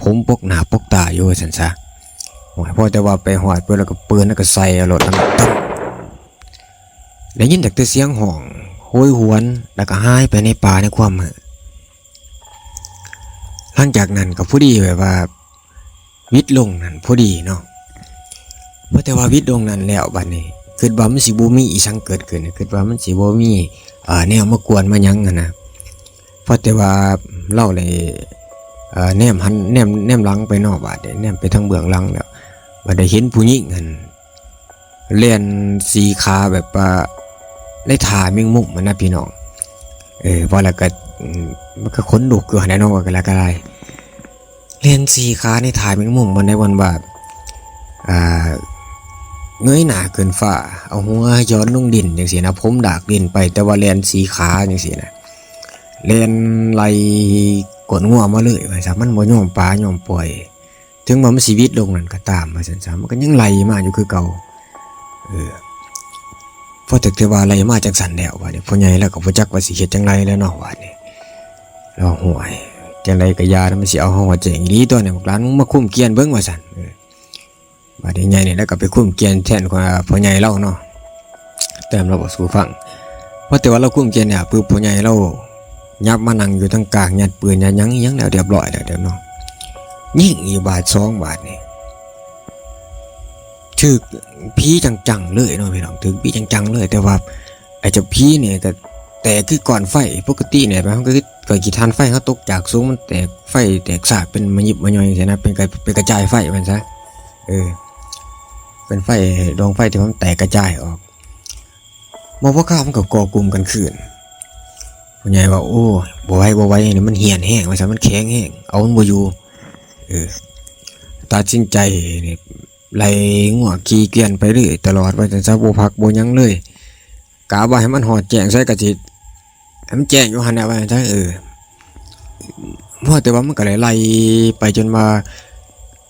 ຜົມປົກໜ້າປົກຕາຢູ່ວ່າຊັ້ນຊະ. ໂອ້ຍ ພໍແຕ່ວ່າໄປຮອດປຶບ ລາວກໍປືນ ລາວກໍໃສ່ເອົາໂລດ ໄດ້ຍິນແຕ່ສຽງຮ້ອງໂຫຍຫວນ ແລ້ວກໍຫາຍໄປໃນປ່າໃນຄວາມມືດ. ຫຼັງຈາກນັ້ນກໍພໍດີແບບວ່າຫວິດລົງນັ້ນພໍດີເນາະ ພໍແຕ່ວ່າຫວິດລົງນັ້ນແລ້ວ ບາດນີ້ຄິດວ່າມັນຊິບໍ່ມີອີ່ຫຍັງເກີດຂຶ້ນ ຄິດວ່າມັນຊິບໍ່ມີ ເອີ ແນວມາກວນມາຫຍັງຫັ້ນນະ. ພໍແຕ່ວ່າລາວໄດ້ ເອີ ແນມຫັນ ແນມ ແນມຫຼັງໄປເນາະ ບາດນີ້ແນມໄປທາງເບື້ອງຫຼັງແລ້ວ ບາດໄດ້ເຫັນຜູ້ຍິງຫັ້ນ ແລ່ນສີ່ຂາແບບວ່າໃນທ່າແມງມຸມຫັ້ນນະພີ່ນ້ອງ. ເອີ ເວົ້າແລ້ວກໍ ອືມ ມັນກໍຂົນລຸກຢູ່ຫັ້ນແຫຼະເນາະ ວ່າກໍແລ້ວກໍໄດ້ ແລ່ນສີ່ຂາໃນທ່າແມງມຸມ ມັນໄດ້ວັນວ່າ ອ່າ ເງີຍໜ້າຂຶ້ນຟ້າ ເອົາຫົວຍ້ອນລົງດິນຈັ່ງຊີ້ນະ ຜົມດາກດິນໄປ ແຕ່ວ່າແລ່ນສີ່ຂາຈັ່ງຊີ້ນະ ແລ່ນໄລ່ກວດງົວມາເລີຍວ່າຊັ້ນ ມັນບໍ່ຍອມປາຍອມປ່ອຍ ເຖິງວ່າມັນຊິຫວິດລົງນັ້ນກໍຕາມວ່າຊັ້ນຊະ ມັນກໍຍັງໄລ່ມາຢູ່ຄືເກົ່າ. ເອີ ພໍແຕ່ວ່າໄລ່ມາຈັ່ງຊັ້ນແລ້ວ ບາດນີ້ພໍ່ໃຫຍ່ລາວກໍບໍ່ຈັກວ່າຊິເຮັດຈັ່ງໃດແລ້ວເນາະ ບາດນີ້ລາວ ໂອ້ຍ ຈັ່ງໃດກໍຢ່ານະ ມັນຊິເອົາເຮົາຮອດແຈ້ງອີ່ຫຼີຕົວະນີ້ ບັກຫຼານ ມຶງມາຄຸມກຽນເບິ່ງວ່າຊັ້ນ. ເອີ ບາດນີ້ໃຫຍ່ນີ້ລາວກໍໄປຄຸມກຽນແທນພໍ່ໃຫຍ່ລາວເນາະ ແຕ່ລາວເວົ້າສູ່ຟັງ ພໍແຕ່ວ່າລາວຄຸມກຽນແລ້ວປຶບ ພໍ່ໃຫຍ່ລາວຫຍັບມານັ່ງຢູ່ທາງກາງ ຍັດປືນ ຍັດຫຍັງອີ່ຫຍັງແລ້ວ ຮຽບຮ້ອຍແລ້ວເດ້ເນາະ ຍິງອີກບາດສອງບາດນີ້ ຖືກຜີຈັງໆເລີຍເນາະພີ່ນ້ອງ ຖືກຜີຈັງໆເລີຍ ແຕ່ວ່າ ໄອ້ເຈົ້າຜີນີ້ກໍແຕກຄືກ້ອນໄຟ ປົກກະຕິນີ້ ເຮົາກໍຄືກ້ອນຂີ້ຖ່ານໄຟ ເຮົາຕົກຈາກສູງ ມັນແຕກ ໄຟແຕກຊາກເປັນມະຍິບມະຍ່ອຍຊີ້ນະ ເປັນກະ ເປັນກະຈາຍໄຟວ່າຊັ້ນຊະ ເອີ ເປັນໄຟ ດວງໄຟທີ່ວ່າມັນແຕກກະຈາຍອອກ ບໍ່ພໍຄາ ມັນກໍກໍ່ກຸ່ມກັນຄືນ. ພໍ່ໃຫຍ່ວ່າ ໂອ້ຍ ບໍ່ໄຫວ ບໍ່ໄຫວ ນີ້ມັນຫ້ຽນແຮງວ່າຊັ້ນ ມັນແຂງແຮງ ເອົາມັນບໍ່ຢູ່ ເອີ ຕັດສິນໃຈນີ້ ໄລ່ງົວຂີ່ກຽນໄປເລື້ອຍຕະຫຼອດວ່າຊັ້ນຊະ ບໍ່ພັກບໍ່ຫຍັງເລີຍ ກະວ່າໃຫ້ມັນຮອດແຈ້ງໃສກໍຊິໃຫ້ມັນແຈ້ງຢູ່ຫັ້ນແຫຼະວ່າຊັ້ນຊະ ເອີ ພໍແຕ່ວ່າມັນກໍໄດ້ໄລ່ໄປຈົນວ່າ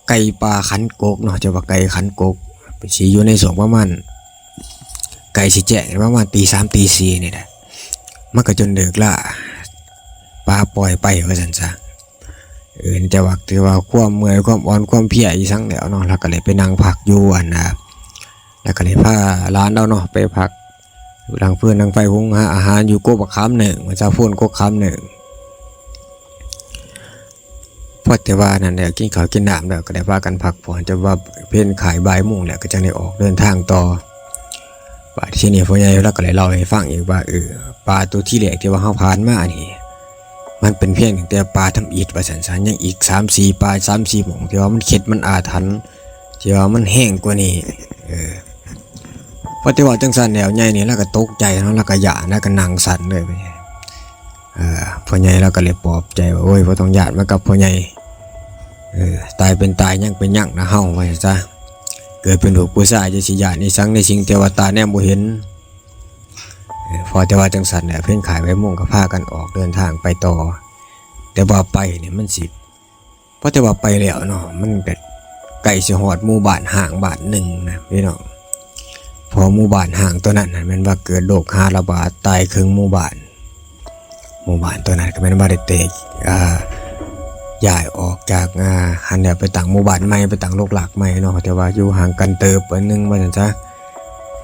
ໃກ້ປ່າຂັນກົກເນາະ ຈະວ່າໃກ້ຂັນກົກ ຊິຢູ່ໃນຊ່ວງປະມານໃກ້ຊິແຈ້ງ ປະມານຕີສາມຕີສີ່ນີ້ແຫຼະ ມັນກໍຈົນເລີກລາ ປາປ່ອຍໄປວ່າຊັ້ນຊະ. ເອີ ແຕ່ວ່າຖືວ່າຄວາມເມື່ອຍ ຄວາມອ່ອນ ຄວາມເພຍອີ່ສັງແລ້ວເນາະ ລາວກໍເລີຍໄປນັ່ງພັກຢູ່ ອັນ ລາວກໍເລີຍພາຫຼານລາວເນາະ ໄປພັກຢູ່ດັງຟືນດັງໄຟ ຫຸງຫາອາຫານຢູ່ກົກບັກຂາມເໜິ່ງ ວ່າຊະ ໂພນກົກຂາມເໜິ່ງ. ພໍແຕ່ວ່ານັ້ນແຫຼະ ກິນເຂົ້າກິນນ້ຳແລ້ວ ກໍໄດ້ພາກັນພັກຜ່ອນ ຈົນວ່າເພັນຄ້າຍບ່າຍໂມງແລ້ວ ກໍຈັ່ງໄດ້ອອກເດີນທາງຕໍ່. ບາດທີນີ້ພໍ່ໃຫຍ່ລາວກໍໄດ້ເລົ່າໃຫ້ຟັງອີກວ່າ ເອີ ປ່າໂຕທີແລກທີ່ວ່າເຮົາຜ່ານມານີ້ ມັນເປັນພຽງແຕ່ປ່າທຳອິດວ່າຊັ້ນຊະ ຍັງອີກສາມສີ່ປ່າ ສາມສີ່ໝ່ອງທີ່ວ່າມັນເຂັດ ມັນອາຖັນ ທີ່ວ່າມັນແຮງກວ່ານີ້. ເອີ ພໍແຕ່ເວົ້າຈັ່ງຊັ້ນແລ້ວ ໃຫຍ່ນີ້ລາວກໍຕົກໃຈເນາະ ລາວກໍຢ້ານ ລາວກໍນັ່ງສັ່ນເລີຍ. ເອີ ພໍ່ໃຫຍ່ລາວກໍເລີຍປອບໃຈວ່າ ໂອ້ຍ ບໍ່ຕ້ອງຢ້ານ ມາກັບພໍ່ໃຫຍ່ ເອີ ຕາຍເປັນຕາຍ ຍັງເປັນຍັງນະເຮົາ ວ່າຊັ້ນຊະ ເກີດເປັນລູກຜູ້ຊາຍ ຈະຊິຢ້ານອີ່ສັງໃນສິ່ງທີ່ວ່າຕາແນມບໍ່ເຫັນ. ເອີ ພໍແຕ່ວ່າຈັ່ງຊັ້ນແຫຼະ ເພັນຂາຍໃບາຍໂມງກໍພາກັນອອກເດີນທາງໄປຕໍ່ ແຕ່ວ່າໄປນີ້ມັນຊິ ພໍແຕ່ວ່າໄປແລ້ວເນາະ ມັນກໍໃກ້ຊິຮອດໝູ່ບ້ານຮ້າງບ້ານໜຶ່ງນະພີ່ນ້ອງ ເພາະໝູ່ບ້ານຮ້າງຕົວນັ້ນນະ ແມ່ນວ່າເກີດໂລກຫາລະບາດ ຕາຍເຄິ່ງໝູ່ບ້ານ ໝູ່ບ້ານຕົວນັ້ນກໍແມ່ນວ່າໄດ້ແຕກ ອ່າ ຍ້າຍອອກຈາກ ອ່າ ຫັ້ນແຫຼະ ໄປຕັ້ງໝູ່ບ້ານໃໝ່ ໄປຕັ້ງໂລກລາກໃໝ່ເນາະ ແຕ່ວ່າຢູ່ຫ່າງກັນເຕີບໜຶ່ງວ່າຊັ້ນຊະ.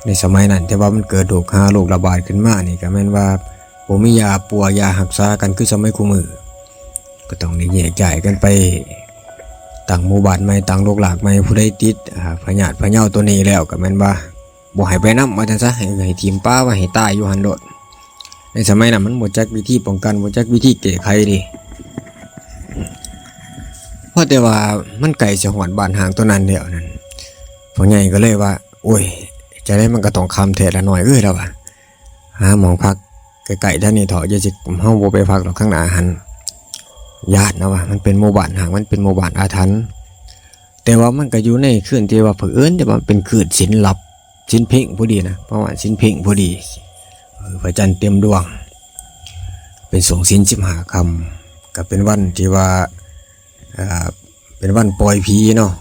ໃນສະໄໝນັ້ນ ແຕ່ວ່າມັນເກີດໂລກຫາໂລກລະບາດຂຶ້ນມານີ້ ກໍແມ່ນວ່າບໍ່ມີຢາປົວຢາຮັກສາກັນຄືສະໄໝຄູ່ມື້ ກໍຕ້ອງໄດ້ແຍກຍ້າຍກັນໄປຕັ້ງໝູ່ບ້ານໃໝ່ ຕັ້ງໂລກລາກໃໝ່. ຜູ້ໃດຕິດ ອ່າ ພະຍາດພະເຍົາຕົວນີ້ແລ້ວ ກໍແມ່ນວ່າບໍ່ໃຫ້ໄປນຳວ່າຊັ້ນຊະ ໃຫ້ ໃຫ້ຖິ້ມປະໄວ້ ໃຫ້ຕາຍຢູ່ຫັ້ນໂລດ. ໃນສະໄໝນັ້ນມັນບໍ່ຈັກວິທີປ້ອງກັນ ບໍ່ຈັກວິທີແກ້ໄຂເດ້. ພໍແຕ່ວ່າມັນໃກ້ຊິຮອດບ້ານຮ້າງຕົວນັ້ນແລ້ວນັ້ນ ພໍ່ໃຫຍ່ກໍເລີຍວ່າ ໂອ້ຍ ຈັ່ງໃດມັນກໍຕ້ອງຄ່ຳແທ້ລະນ້ອຍເອີຍ ລາວວ່າ ຫາໝ່ອງພັກໃກ້ໆແຖວນີ້ເຖາະ ຢ່າຊິ ເຮົາບໍ່ໄປພັກດອກຂ້າງໜ້າຫັ້ນ ຢ້ານນະວ່າ ມັນເປັນໝູ່ບ້ານຮ້າງ ມັນເປັນໝູ່ບ້ານອາຖັນ. ແຕ່ວ່າມັນກໍຢູ່ໃນຄືນທີ່ວ່າ ເຜີອິນແຕ່ວ່າມັນເປັນຄືນສິນລັບ ສິນເພັງພໍດີນະ ປະມານສິນເພັງພໍດີ ເອີ ພະຈັນເຕັມດວງ ເປັນຊ່ວງສິນສິບຫ້າຄ່ຳ ກໍເປັນວັນທີ່ວ່າ ອ່າ ເປັນວັນປ່ອຍຜີເນາະ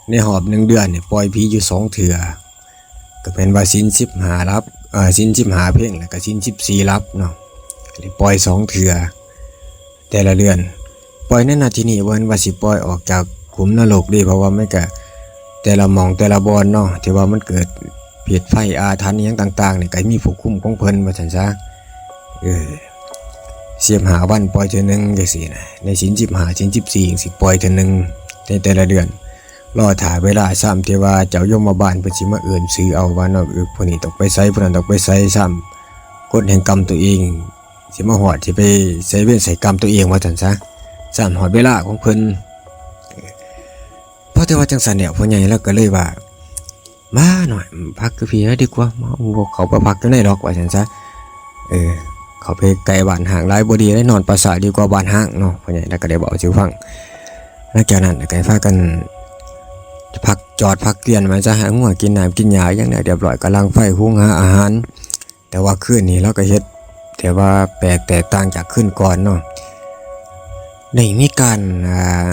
ໃນຮອບໜຶ່ງເດືອນນີ້ປ່ອຍຜີຢູ່ສອງເທື່ອ ກໍແມ່ນວ່າສິນສິບຫ້າຫຼັບ ເອີ ສິນສິບຫ້າເພັງ ແລ້ວກໍສິນສິບສີ່ຫຼັບເນາະ ໄດ້ປ່ອຍສອງເທື່ອແຕ່ລະເດືອນ. ປ່ອຍໃນນາທີນີ້ບໍ່ແມ່ນວ່າຊິປ່ອຍອອກຈາກຂຸມນະລົກເດ້ ເພາະວ່າມັນກະແຕ່ລະໝ່ອງແຕ່ລະບ່ອນເນາະ ທີ່ວ່າມັນເກີດເພດໄພອາຖັນອີ່ຫຍັງຕ່າງໆນີ້ ກະມີຜູ້ຄຸມຂອງເພິ່ນວ່າຊັ້ນຊະ. ເອີ ສິບຫ້າວັນປ່ອຍເທື່ອໜຶ່ງຈັ່ງຊີ້ນະ ໃນສິນສິບຫ້າ ສິນສິບສີ່ຈັ່ງຊີ້ ປ່ອຍເທື່ອໜຶ່ງໃນແຕ່ລະເດືອນ. ລໍຖ້າເວລາຊ້ຳທີ່ວ່າເຈົ້າຍົມມະບານເພິ່ນຊິມາເອີ້ນຊື່ເອົາວ່າເນາະ ເອີ ຜູ້ນີ້ຕ້ອງໄປໃສ ຜູ້ນັ້ນຕ້ອງໄປໃສ ຊ້ຳກົດແຫ່ງກຳຕົວເອງຊິມາຮອດ ຊິໄປໃສ່ເວນໃສ່ກຳຕົວເອງວ່າຊັ້ນຊະ. ຊ້ຳຮອດເວລາຂອງເພິ່ນ ພໍແຕ່ວ່າຈັ່ງຊັ້ນແລ້ວ ພໍ່ໃຫຍ່ລາວກໍເລີຍວ່າ ມາໜ້ອຍ ພັກຢູ່ພີ້ດີກວ່າ ມາ ເຂົ້າໄປພັກຢູ່ໃນດອກວ່າຊັ້ນຊະ. ເອີ ເຂົ້າໄປໃກ້ບ້ານຮ້າງຫຼາຍບໍ່ດີເດ້ ນອນປ່າຊ້າດີກວ່າບ້ານຮ້າງເນາະ. ພໍ່ໃຫຍ່ລາວກໍໄດ້ເວົ້າສູ່ຟັງ. ຫຼັງຈາກນັ້ນກໍໃຫ້ພາກັນພັກ ຈອດພັກກຽນມາຊະ ໃຫ້ງົວກິນນ້ຳກິນຫຍ້າຢ່າງໃດຮຽບຮ້ອຍ ກໍຫຼັງໄຟ ຫຸງຫາອາຫານ. ແຕ່ວ່າຄືນນີ້ລາວກໍເຮັດ ແຕ່ວ່າແປກແຕກຕ່າງຈາກຄືນກ່ອນເນາະ ໄດ້ມີການ ອ່າ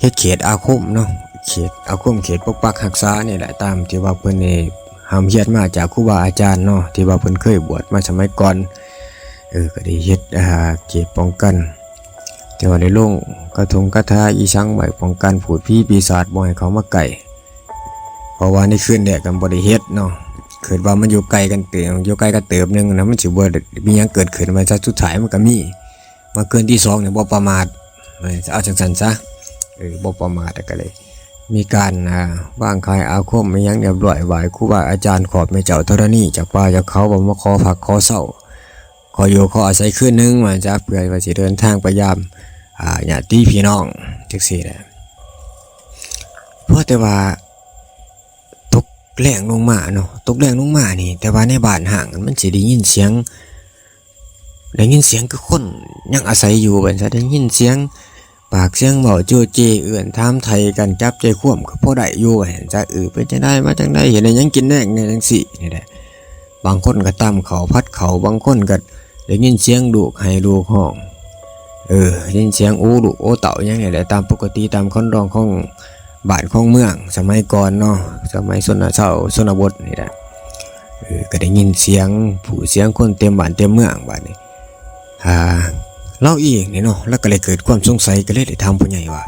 ເຮັດເຂດອາຄົມເນາະ ເຂດອາຄົມ ເຂດປົກປັກຮັກສານີ້ແຫຼະ ຕາມທີ່ວ່າເພິ່ນໄດ້ຮ່ຳຮຽນມາຈາກຄູບາອາຈານເນາະ ທີ່ວ່າເພິ່ນເຄີຍບວດມາສະໄໝກ່ອນ. ເອີ ກໍໄດ້ເຮັດ ອ່າ ເຂດປ້ອງກັນ ແຕ່ວ່າໄດ້ລົງກະທົງກະທາອີ່ສັງໄວ້ ປ້ອງກັນພູດຜີປີສາດບໍ່ໃຫ້ເຂົ້າມາໃກ້. ເພາະວ່າໃນຄືນແລກກໍບໍ່ໄດ້ເຮັດເນາະ ຄິດວ່າມັນຢູ່ໄກກັນເຕີບ ຢູ່ໄກກັນເຕີບໜຶ່ງນະ ມັນຊິບໍ່ໄດ້ມີຫຍັງເກີດຂຶ້ນ ວ່າຊະ. ສຸດທ້າຍມັນກໍມີ ມາຄືນທີສອງນີ້ບໍ່ປະໝາດ ເອີ ເອົາຈັ່ງຊັ້ນຊະ ເອີ ບໍ່ປະໝາດ ແລ້ວກໍໄດ້ມີການ ອ່າ ວາງຄ້າຍອາຄົມອີ່ຫຍັງຮຽບຮ້ອຍ ໄຫວ້ຄູບາອາຈານ ຂອບແມ່ເຈົ້າທໍລະນີ ເຈົ້າປ່າເຈົ້າເຂົາ ວ່າມາຂໍພັກຂໍເຊົາ ຂໍຢູ່ຂໍອາໄສຄືນໜຶ່ງວ່າຊະ ເພື່ອວ່າຊິເດີນທາງໄປຢາມ ອ່າ ຍາດຕິພີ່ນ້ອງຈັ່ງຊີ້ແຫຼະ. ພໍແຕ່ວ່າຕົກແລງລົງມາເນາະ ຕົກແລງລົງມານີ້ ແຕ່ວ່າໃນບ້ານຮ້າງມັນຊິໄດ້ຍິນສຽງ ໄດ້ຍິນສຽງຄືຄົນຍັງອາໄສຢູ່ວ່າຊັ້ນຊະ ໄດ້ຍິນສຽງປາກສຽງເວົ້າໂຈເຈ ເອີ້ນຖາມໄຖ່ກັນ ຈັບໃຈຄວາມກໍພໍໄດ້ຢູ່ວ່າຊັ້ນຊະ. ເອີ ເປັນຈັ່ງໃດ ມາຈັ່ງໃດ ເຮັດໄດ້ຫຍັງກິນແລງແດ່ ຈັ່ງຊີ້ນີ້ແຫຼະ. ບາງຄົນກໍຕຳເຂົ້າຜັດເຂົ້າ ບາງຄົນກໍໄດ້ຍິນສຽງລູກໄຫ້ລູກຮ້ອງ ເອີ ໄດ້ຍິນສຽງໂອລູກໂອເຕົ້າຫຍັງນີ້ແຫຼະ ຕາມປົກກະຕິ ຕາມຄັນລອງຂອງ ບ້ານຂອງເມືອງສະໄໝກ່ອນເນາະ ສະໄໝຊົນນະ ຊາວຊົນນະບົດນີ້ແຫຼະ. ເອີ ກໍໄດ້ຍິນສຽງຜູ້ສຽງຄົນເຕັມບ້ານເຕັມເມືອງບາດນີ້. ອ່າ ລາວເອງນີ້ເນາະ ລາວກໍເລີຍເກີດຄວາມສົງໄສ ກໍເລີຍໄດ້ຖາມພໍ່ໃຫຍ່ວ່າ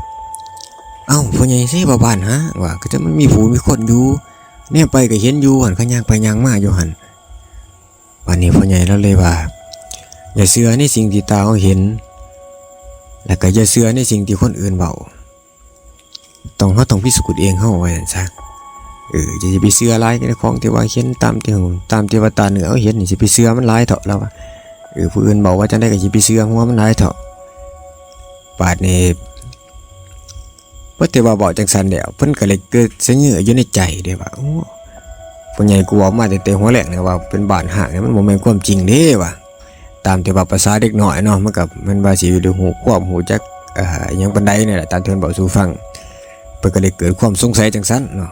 ເອົ້າ ພໍ່ໃຫຍ່ ໃສວ່າບ້ານຮ້າງວ່າ ກໍຈະມັນມີຜູ້ມີຄົນຢູ່ ແນມໄປກໍເຫັນຢູ່ຫັ້ນ ເຂົາຍ່າງໄປຍ່າງມາຢູ່ຫັ້ນ. ບາດນີ້ພໍ່ໃຫຍ່ລາວເລີຍວ່າ ຢ່າເຊື່ອໃນສິ່ງທີ່ຕາເຮົາເຫັນ ແລ້ວກໍຢ່າເຊື່ອໃນສິ່ງທີ່ຄົນອື່ນເວົ້າ. ຕ້ອງ ເຮົາຕ້ອງພິສູດເອງເຮົາ ວ່າຊັ້ນຊະ. ເອີ ຢ່າໄປເຊື່ອຫຼາຍໃນຂອງທີ່ວ່າເຫັນ ຕາມທີ່ ຕາມທີ່ວ່າຕາເນື້ອເຮົາເຫັນນີ້ ຊິໄປເຊື່ອມັນຫຼາຍເຖາະ ລາວວ່າ. ເອີ ຜູ້ອື່ນເວົ້າວ່າຈັ່ງໃດກໍຊິໄປເຊື່ອຫົວມັນຫຼາຍເຖາະ. ບາດນີ້ ພໍແຕ່ວ່າເວົ້າຈັ່ງຊັ້ນແລ້ວ ເພິ່ນກໍເລີຍເກີດສະເຫຍື້ອຢູ່ໃນໃຈເດ້ວ່າ ໂອ້ ພໍ່ໃຫຍ່ ກູເວົ້າມາຕັ້ງແຕ່ຫົວແລກນີ້ວ່າເປັນບ້ານຮ້າງນີ້ ມັນບໍ່ແມ່ນຄວາມຈິງເດ້ວ່າ. ຕາມທີ່ວ່າພາສາເດັກນ້ອຍເນາະ ມັນກໍແມ່ນວ່າຊິໄດ້ຮູ້ຄວາມຮູ້ຈັກ ເອີ ອີ່ຫຍັງປານໃດນີ້ແຫຼະ ຕາມທີ່ເພິ່ນເວົ້າສູ່ຟັງ ເພິ່ນກໍເລີຍເກີດຄວາມສົງໄສຈັ່ງຊັ້ນເນາະ.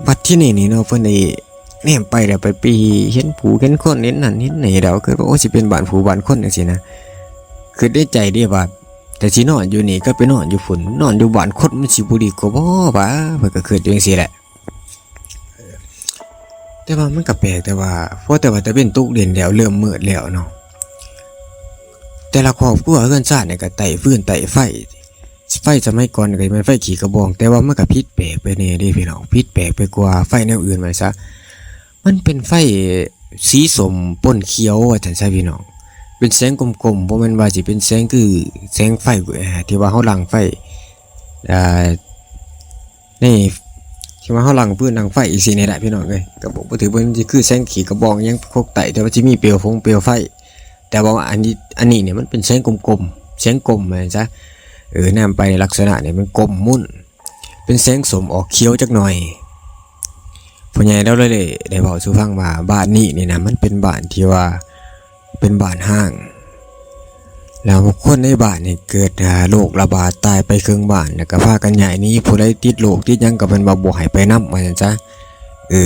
ບັດທີນີ້ນີ້ເນາະ ເພິ່ນໄດ້ແນມໄປແລ້ວ ໄປ ໄປເຫັນຜູ້ເຫັນຄົນ ເຫັນນັ້ນເຫັນນີ້ແລ້ວ ຄິດວ່າ ໂອ້ ຊິເປັນບ້ານຜູ້ບ້ານຄົນຈັ່ງຊີ້ນະ. ຄິດໃນໃຈເດ້ວ່າ ແຕ່ຊິນອນຢູ່ນີ້ກັບໄປນອນຢູ່ພຸ້ນ ນອນຢູ່ບ້ານຄົນມັນຊິບໍ່ດີກວ່າບໍ່ຫວາ ເພິ່ນກໍຄິດຢູ່ຈັ່ງຊີ້ແຫຼະ. ແຕ່ວ່າມັນກໍແປກ ແຕ່ວ່າ ພໍແຕ່ວ່າຕາເວັນຕົກດິນແລ້ວ ເລີ່ມມືດແລ້ວເນາະ ແຕ່ລະຄອບຄົວເຮືອນຊານນີ້ກໍໄຕ້ຟືນໄຕ້ໄຟ ໄຟສະໄໝກ່ອນກໍແມ່ນໄຟຂີ້ກະບອງ ແຕ່ວ່າມັນກໍຜິດແປກໄປແດ່ເດ້ພີ່ນ້ອງ ຜິດແປກໄປກວ່າໄຟແນວອື່ນວ່າຊະ. ມັນເປັນໄຟສີສົ້ມປົນຂຽວວ່າຊັ້ນຊະພີ່ນ້ອງ ເປັນແສງກົມໆ ບໍ່ແມ່ນວ່າຊິເປັນແສງຄືແສງໄຟ ເອີ ທີ່ວ່າເຮົາຫຼັ່ງໄຟ ອ່າ ໃນທີ່ວ່າເຮົາຫຼັ່ງຟືນຫຼັ່ງໄຟຈັ່ງຊີ້ນີ້ແຫຼະພີ່ນ້ອງເອີຍ ກໍບອກບໍ່ຖືກວ່າມັນຊິຄືແສງຂີ້ກະບອງຫຍັງຄົກໄຕ້ ແຕ່ວ່າຊິມີເປວຟົງເປວໄຟ. ແຕ່ວ່າອັນນີ້ ອັນນີ້ນີ້ມັນເປັນແສງກົມໆ ແສງກົມວ່າຊັ້ນຊະ ເອີ ແນມໄປໃນລັກສະນະນີ້ມັນກົມໝຸ່ນ ເປັນແສງສົ້ມອອກຂຽວຈັກໜ່ອຍ. ພໍ່ໃຫຍ່ລາວເລີຍໄດ້ເວົ້າສູ່ຟັງວ່າ ບ້ານນີ້ນີ້ນະ ມັນເປັນບ້ານທີ່ວ່າ ເປັນບ້ານຮ້າງ ແລ້ວຄົນໃນບ້ານນີ້ເກີດ ອ່າ ໂລກລະບາດ ຕາຍໄປເຄິ່ງບ້ານ ແລ້ວກໍພາກັນຍ້າຍໜີ ຜູ້ໃດຕິດໂລກຕິດຫຍັງກໍເພິ່ນວ່າບໍ່ໃຫ້ໄປນຳ ວ່າຊັ້ນຊະ. ເອີ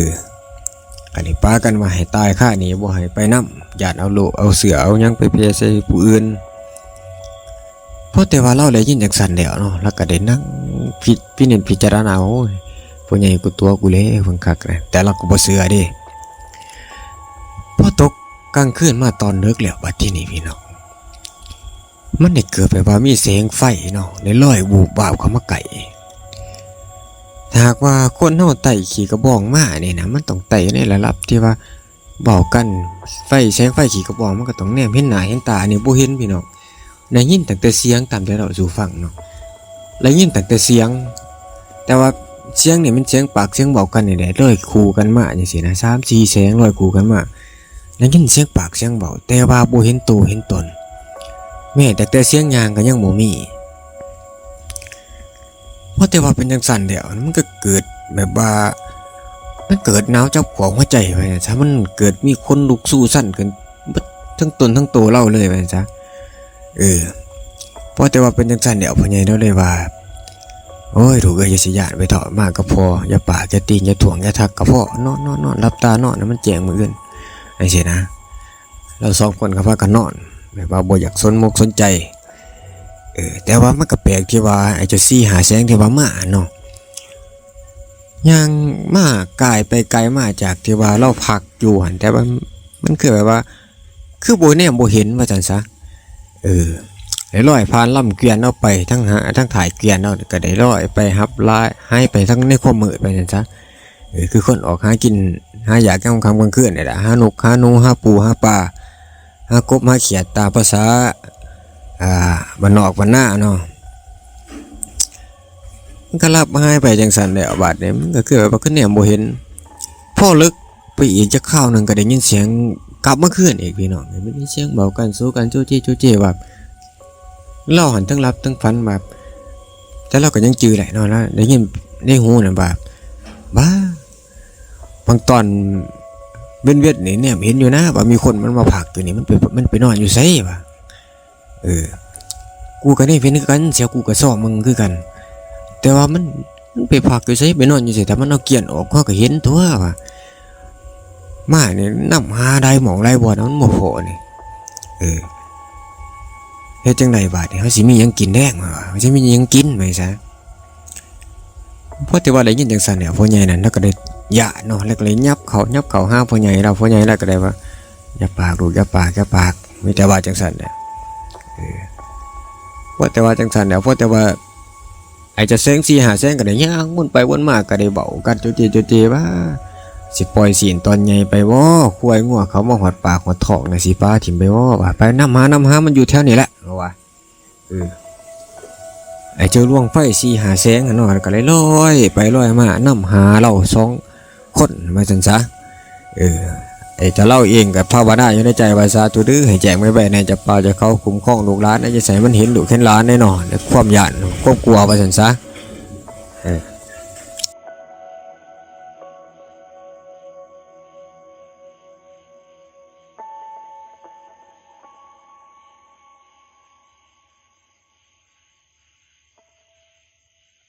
ອັນນີ້ປາກັນວ່າໃຫ້ຕາຍຄານີ້ ບໍ່ໃຫ້ໄປນຳ ຢ້ານເອົາໂລກເອົາເຊື້ອເອົາຫຍັງໄປແຜ່ໃສ່ຜູ້ອື່ນ. ພໍແຕ່ວ່າລາວໄດ້ຍິນຈັ່ງຊັ້ນແລ້ວເນາະ ລາວກໍໄດ້ນັ່ງພິ ພິນິດພິຈາລະນາ ໂອ້ຍ ພໍ່ໃຫຍ່ກູຕົວະກູແລ້ວ ເບິ່ງຄັກນະ ແຕ່ລາວກໍບໍ່ເຊື່ອເດ້. ພໍຕົກກາງຄືນມາຕອນເດິກແລ້ວ ບັດທີນີ້ພີ່ນ້ອງ ມັນໄດ້ເກີດແບບວ່າມີແສງໄຟເນາະ ໄດ້ລອຍວູບວາບເຂົ້າມາໃກ້. ຖ້າຫາກວ່າຄົນເຮົາໄຕ້ຂີ້ກະບອງມານີ້ນະ ມັນຕ້ອງໄຕ້ໃນລະດັບທີ່ວ່າເວົ້າກັນ ໄຟ ແສງໄຟຂີ້ກະບອງມັນກໍຕ້ອງແນມເຫັນໜ້າເຫັນຕາ ອັນນີ້ບໍ່ເຫັນພີ່ນ້ອງ ໄດ້ຍິນຕັ້ງແຕ່ສຽງ ຕາມທີ່ເລົ່າສູ່ຟັງເນາະ ໄດ້ຍິນຕັ້ງແຕ່ສຽງ ແຕ່ວ່າສຽງນີ້ແມ່ນສຽງປາກສຽງເວົ້າກັນນີ້ແຫຼະ ລອຍຄູ່ກັນມາຈັ່ງຊີ້ນະ ສາມສີ່ແສງລອຍຄູ່ກັນມາ ໄດ້ຍິນສຽງປາກສຽງເວົ້າ ແຕ່ວ່າບໍ່ເຫັນໂຕເຫັນຕົນ ແມ້ແຕ່ ແຕ່ສຽງຍ່າງກໍຍັງບໍ່ມີ. ພໍແຕ່ວ່າເປັນຈັ່ງຊັ້ນແລ້ວ ມັນກໍເກີດແບບວ່າ ມັນເກີດໜາວຈັບຂົວຫົວໃຈວ່າຊັ້ນຊະ ມັນເກີດມີຂົນລຸກຊູ່ຊັນຂຶ້ນເບິດທັງຕົນທັງໂຕລາວເລີຍວ່າຊັ້ນຊະ. ເອີ ພໍແຕ່ວ່າເປັນຈັ່ງຊັ້ນແລ້ວ ພໍ່ໃຫຍ່ລາວເລີຍວ່າ ໂອ້ຍ ລູກເອີຍ ຢ່າຊິຢ້ານໄປເຖາະ ມາກັບພໍ່ ຢ່າປາກ ຢ່າຕີງ ຢ່າຖ້ວງ ຢ່າທັກ ກັບພໍ່ ນອນໆໆ ຫຼັບຕານອນໃຫ້ມັນແຈ້ງມື້ອື່ນ ຈັ່ງຊີ້ນະ. ລາວສອງຄົນກໍພາກັນນອນ ແບບວ່າບໍ່ຢາກສົນມົກສົນໃຈ. ເອີ ແຕ່ວ່າມັນກໍແປກທີ່ວ່າໄອ້ເຈົ້າສີ່ຫ້າແສງທີ່ວ່າມາເນາະ ຍ່າງມາກາຍໄປກາຍມາຈາກທີ່ວ່າລາວພັກຢູ່ຫັ້ນ ແຕ່ວ່າມັນຄືແບບວ່າ ຄືບໍ່ແນມບໍ່ເຫັນວ່າຊັ້ນຊະ. ເອີ ໄດ້ລອຍຜ່ານລຳກວຽນລາວໄປ ທາງຫາ ທາງທ້າຍກວຽນລາວກໍໄດ້ລອຍໄປ ຫັບລາຍ ຫາຍໄປທາງໃນຄວາມມືດວ່າຊັ້ນຊະ. ເອີ ຄືຄົນອອກຫາກິນຫາຢາກກາງຄ່ຳກາງຄືນນີ້ລະ ຫານົກຫາໜູ ຫາປູຫາປາ ຫາກົບຫາຂຽດຕາມພາສາ ອ່າ ບ້ານນອກບ້ານນາເນາະ. ມັນກໍຫຼັບຫາຍໄປຈັ່ງຊັ້ນແລ້ວ ບາດນີ້ມັນກໍຄືແບບວ່າຄືແນມບໍ່ເຫັນ. ພໍເລິກໄປອີກຈັກຄາວໜຶ່ງ ກໍໄດ້ຍິນສຽງກັບມາຄືນອີກ ພີ່ນ້ອງ ໄດ້ຍິນສຽງເວົ້າກັນໂຊກັນໂຈເຈໂຈເຈວ່າ ລາວຫັ້ນທັງຫຼັບທັງຝັນວ່າ ແຕ່ລາວກໍຍັງຈື່ໄດ້ເນາະ ລາວໄດ້ຍິນໃນຫູນັ້ນວ່າ ບ້າ ບາງຕອນເວັນໆນີ້ແນມເຫັນຢູ່ນະ ວ່າມີຄົນມັນມາພັກຢູ່ນີ້ ມັນໄປ ມັນໄປນອນຢູ່ໃສວ່າ. ເອີ ກູກໍໄດ້ເຫັນຄືກັນ ເສຍ ກູກໍຊອກເບິ່ງຄືກັນ ແຕ່ວ່າມັນ ມັນໄປພັກຢູ່ໃສ ໄປນອນຢູ່ໃສ ຖ້າມັນເອົາກຽນອອກ ເຮົາກໍເຫັນຕົວວ່າ ມານີ້ນຳຫາຫຼາຍໝ່ອງຫຼາຍບ່ອນ ມັນບໍ່ພໍນີ້. ເອີ ເຮັດຈັ່ງໃດບາດນີ້ ເຮົາຊິມີຫຍັງກິນແລງ ວ່າ ເຮົາຊິມີຫຍັງກິນ ວ່າຊັ້ນ. ພໍແຕ່ວ່າໄດ້ຍິນຈັ່ງຊັ້ນແລ້ວ ພໍ່ໃຫຍ່ນັ້ນລາວກໍໄດ້ຢ້ານເນາະ ລາວກໍເລີຍຫຍັບເຂົ້າ ຫຍັບເຂົ້າຫາພໍ່ໃຫຍ່ລາວ ພໍ່ໃຫຍ່ລາວກໍໄດ້ວ່າ ຢ່າປາກລູກ ຢ່າປາກ ຢ່າປາກ ມີແຕ່ວ່າຈັ່ງຊັ້ນແຫຼະ. ເອີ ພໍແຕ່ວ່າຈັ່ງຊັ້ນແລ້ວ ພໍແຕ່ວ່າໄອ້ເຈົ້າແສງສີ່ຫ້າແສງກໍໄດ້ຍ່າງວົນໄປວົນມາ ກໍໄດ້ເວົ້າກັນໂຈເຈໂຈເຈວ່າ ຊິປ່ອຍຊີ້ນຕອນໃຫຍ່ໄປບໍ່ ຄວາຍງົວເຂົາມາຮອດປາກຮອດທ້ອງນະ ຊິປະຖິ້ມໄປບໍ່ ວ່າ ໄປນຳຫາ ນຳຫາ ມັນຢູ່ແຖວນີ້ແຫຼະ ເຂົາວ່າ. ເອີ ໄອ້ເຈົ້າລວງໄຟສີ່ຫ້າແສງຫັ້ນເນາະ ກໍເລີຍລອຍໄປລອຍມານຳຫາລາວສອງຄົນວ່າຊັ້ນຊະ. ເອີ ໄອ້ເຈົ້າລາວເອງກໍພາວະນາຢູ່ໃນໃຈວ່າ ສາທຸເດີ ໃຫ້ແຈ້ງໄວໆແດ່ ເຈົ້າປ່າເຈົ້າເຂົາຄຸ້ມຄອງລູກຫຼານ ຢ່າໃຫ້ມັນເຫັນລູກເຫັນຫຼານແດ່ເນາະ ໃນຄວາມຢ້ານຄວາມກົວວ່າຊັ້ນຊະ. ເອີ